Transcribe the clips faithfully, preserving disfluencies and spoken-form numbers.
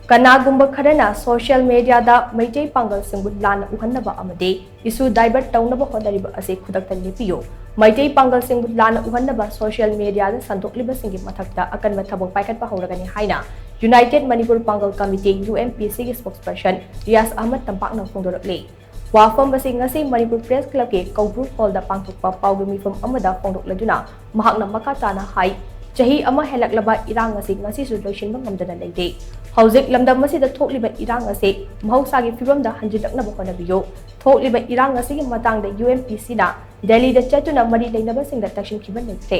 ꯀꯅꯥꯒꯨꯝꯕ ꯈꯔꯅ ꯁꯣꯁꯤꯌꯦꯜ ꯃꯦꯗꯤꯌꯥꯗ ꯃꯩꯇꯩ ꯄꯥꯡꯒꯜꯁꯤꯡꯕꯨ ꯂꯥꯟꯅ ꯎꯍꯟꯅꯕ ꯑꯃꯗꯤ ꯏꯁꯨ ꯗꯥꯏꯚꯔꯠ ꯇꯧꯅꯕ ꯍꯣꯠꯅꯔꯤꯕ ꯑꯁꯤ ꯈꯨꯗꯛꯇ ꯂꯦꯞꯄꯤꯌꯨ꯫ ꯃꯩꯇꯩ ꯄꯥꯡꯒꯜꯁꯤꯡꯕꯨ ꯂꯥꯟꯅ ꯎꯍꯟꯅꯕ ꯁꯣꯁꯤꯌꯦꯜ ꯃꯦꯗꯤꯌꯥꯗ ꯁꯟꯗꯣꯛꯂꯤꯕꯁꯤꯡꯒꯤ ꯃꯊꯛꯇ ꯑꯀꯟꯕ ꯊꯕꯛ ꯄꯥꯏꯈꯠꯄ ꯍꯧꯔꯒꯅꯤ ꯍꯥꯏꯅ ꯌꯨꯅꯥꯏꯇꯦꯗ ꯃꯅꯤꯄꯨꯔ ꯄꯥꯡꯒꯜ ꯀꯃꯤꯇꯤ, ꯌꯨ ꯑꯦꯝ ꯄꯤ ꯁꯤꯒꯤ ꯁ꯭ꯄꯣꯛꯁꯄꯔꯁꯟ ꯔꯤꯌꯥꯖ ꯑꯍꯃꯗ ꯇꯝꯄꯥꯛꯅ ꯐꯣꯡꯗꯣꯔꯛꯂꯤ꯫ ꯋꯥꯐꯝ ꯑꯁꯤ ꯉꯁꯤ ꯃꯅꯤꯄꯨꯔ ꯄ꯭ꯔꯦꯁ ꯀ꯭ꯂꯕꯀꯤ ꯀꯧꯕ꯭ꯔꯨ ꯍꯣꯜꯗ ꯄꯥꯡꯊꯣꯛꯄ ꯄꯥꯎꯒꯤ ꯃꯤꯐꯝ ꯑꯃꯗ ꯐꯣꯡꯗꯣꯛꯂꯗꯨꯅ ꯃꯍꯥꯛꯅ ꯃꯈꯥ ꯇꯥꯅ ꯍꯥꯏ, ꯆꯍꯤ ꯑꯃ ꯍꯦꯜꯂꯛꯂꯕ ꯏꯔꯥꯡ ꯑꯁꯤ ꯉꯁꯤꯁꯨ ꯂꯣꯏꯁꯤꯟꯕ ꯉꯝꯗꯅ ꯂꯩꯔꯤ꯫ ꯍꯧꯖꯤꯛ ꯂꯝꯗꯝ ꯑꯁꯤꯗ ꯊꯣꯛꯂꯤꯕ ꯏꯔꯥꯡ ꯑꯁꯤ ꯃꯍꯧꯁꯥꯒꯤ ꯐꯤꯕꯝꯗ ꯍꯟꯖꯤꯜꯂꯛꯅꯕ ꯍꯣꯠꯅꯕꯤꯌꯨ꯫ ꯊꯣꯛꯂꯤꯕ ꯏꯔꯥꯡ ꯑꯁꯤꯒꯤ ꯃꯇꯥꯡꯗ ꯌꯨ ꯑꯦꯝ ꯄꯤ ꯁꯤꯅ ꯗꯦꯜꯂꯤꯗ ꯆꯠꯇꯨꯅ ꯃꯔꯤ ꯂꯩꯅꯕꯁꯤꯡꯗ ꯇꯛꯁꯤꯟꯈꯤꯕ ꯂꯩꯈ꯭ꯔꯦ꯫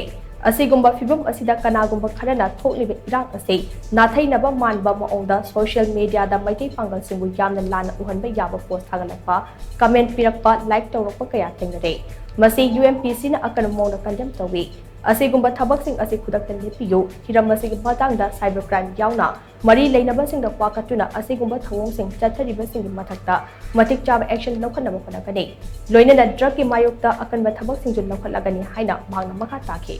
ꯑꯁꯤꯒꯨꯝꯕ ꯐꯤꯕꯝ ꯑꯁꯤꯗ ꯀꯅꯥꯒꯨꯝꯕ ꯈꯔꯅ ꯊꯣꯛꯂꯤꯕ ꯏꯔꯥꯡ ꯑꯁꯤ ꯅꯥꯊꯩꯅꯕ ꯃꯥꯟꯕ ꯃꯑꯣꯡꯗ ꯁꯣꯁꯤꯌꯦꯜ ꯃꯦꯗꯤꯌꯥꯗ ꯃꯩꯇꯩ ꯄꯥꯡꯒꯜꯁꯤꯡꯕꯨ ꯌꯥꯝꯅ ꯂꯥꯟꯅ ꯎꯍꯟꯕ ꯌꯥꯕ ꯄꯣꯁ ꯊꯥꯒꯠꯂꯛꯄ, ꯀꯃꯦꯟ ꯄꯤꯔꯛꯄ, ꯂꯥꯏꯛ ꯇꯧꯔꯛꯄ ꯀꯌꯥ ꯊꯦꯡꯅꯔꯦ꯫ ꯃꯁꯤ ꯌꯨ ꯑꯦꯝ ꯄꯤ ꯁꯤꯅ ꯑꯀꯟꯕ ꯃꯑꯣꯡꯗ ꯀꯟꯗꯦꯝ ꯇꯧꯏ꯫ ꯑꯁꯤꯒꯨꯝꯕ ꯊꯕꯛꯁꯤꯡ ꯑꯁꯤ ꯈꯨꯗꯛꯇ ꯂꯦꯞꯄꯤꯌꯨ꯫ ꯍꯤꯔꯝ ꯑꯁꯤꯒꯤ ꯃꯇꯥꯡꯗ ꯁꯥꯏꯕꯔ ꯀ꯭ꯔꯥꯏꯝ ꯌꯥꯎꯅ ꯃꯔꯤ ꯂꯩꯅꯕꯁꯤꯡꯗ ꯋꯥꯀꯠꯇꯨꯅ ꯑꯁꯤꯒꯨꯝꯕ ꯊꯧꯑꯣꯡꯁꯤꯡ ꯆꯠꯊꯔꯤꯕꯁꯤꯡꯒꯤ ꯃꯊꯛꯇ ꯃꯇꯤꯛ ꯆꯥꯕ ꯑꯦꯛꯁꯟ ꯂꯧꯈꯠꯅꯕ ꯍꯣꯠꯅꯒꯅꯤ꯫ ꯂꯣꯏꯅꯅ ꯗ꯭ꯔꯒꯀꯤ ꯃꯥꯌꯣꯛꯇ ꯑꯀꯟꯕ ꯊꯕꯛꯁꯤꯡꯁꯨ ꯂꯧꯈꯠꯂꯒꯅꯤ ꯍꯥꯏꯅ ꯃꯍꯥꯛꯅ ꯃꯈꯥ ꯇꯥꯈꯤ꯫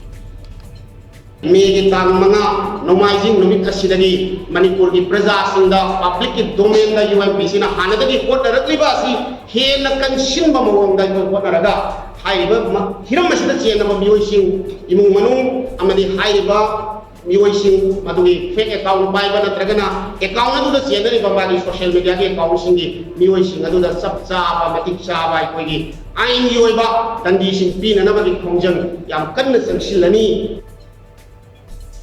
ꯃꯦꯒꯤ ꯇꯥꯡ ꯃꯉꯥ ꯅꯣꯡꯃꯥꯏꯖꯤꯡ ꯅꯨꯃꯤꯠ ꯑꯁꯤꯗꯒꯤ ꯃꯅꯤꯄꯨꯔꯒꯤ ꯄ꯭ꯔꯖꯥꯁꯤꯡꯗ ꯄꯕ꯭ꯂꯤꯛꯀꯤ ꯗꯣꯃꯦꯟꯗ ꯌꯨ ꯑꯦꯝ ꯄꯤ ꯁꯤꯅ ꯍꯥꯟꯅꯗꯒꯤ ꯍꯣꯠꯅꯔꯛꯂꯤꯕ ꯑꯁꯤ ꯍꯦꯟꯅ ꯀꯟꯁꯤꯟꯕ ꯃꯑꯣꯡꯗ ꯑꯩꯈꯣꯏ ꯍꯣꯠꯅꯔꯒ ꯍꯥꯏꯔꯤꯕ ꯃ-, ꯍꯤꯔꯝ ꯑꯁꯤꯗ ꯆꯦꯟꯅꯕ ꯃꯤꯑꯣꯏꯁꯤꯡ, ꯏꯃꯨꯡ ꯃꯅꯨꯡ ꯑꯃꯗꯤ ꯍꯥꯏꯔꯤꯕ ꯃꯤꯑꯣꯏꯁꯤꯡ ꯃꯗꯨꯒꯤ ꯐꯦꯛ ꯑꯦꯀꯥꯎꯟ ꯄꯥꯏꯕ ꯅꯠꯇ꯭ꯔꯒꯅ ꯑꯦꯀꯥꯎꯟ ꯑꯗꯨꯗ ꯆꯦꯟꯅꯔꯤꯕ ꯃꯥꯒꯤ ꯁꯣꯁꯤꯌꯦꯜ ꯃꯦꯗꯤꯌꯥꯒꯤ ꯑꯦꯀꯥꯎꯟꯁꯤꯡꯒꯤ ꯃꯤꯑꯣꯏꯁꯤꯡ ꯑꯗꯨꯗ ꯆꯞ ꯆꯥꯕ ꯃꯇꯤꯛ ꯆꯥꯕ ꯑꯩꯈꯣꯏꯒꯤ ꯑꯥꯏꯟꯒꯤ ꯑꯣꯏꯕ ꯗꯟꯗꯤꯁꯤꯡ ꯄꯤꯅꯅꯕꯒꯤ ꯈꯣꯡꯖꯪ ꯌꯥꯝ ꯀꯟꯅ ꯆꯪꯁꯤꯜꯂꯅꯤ꯫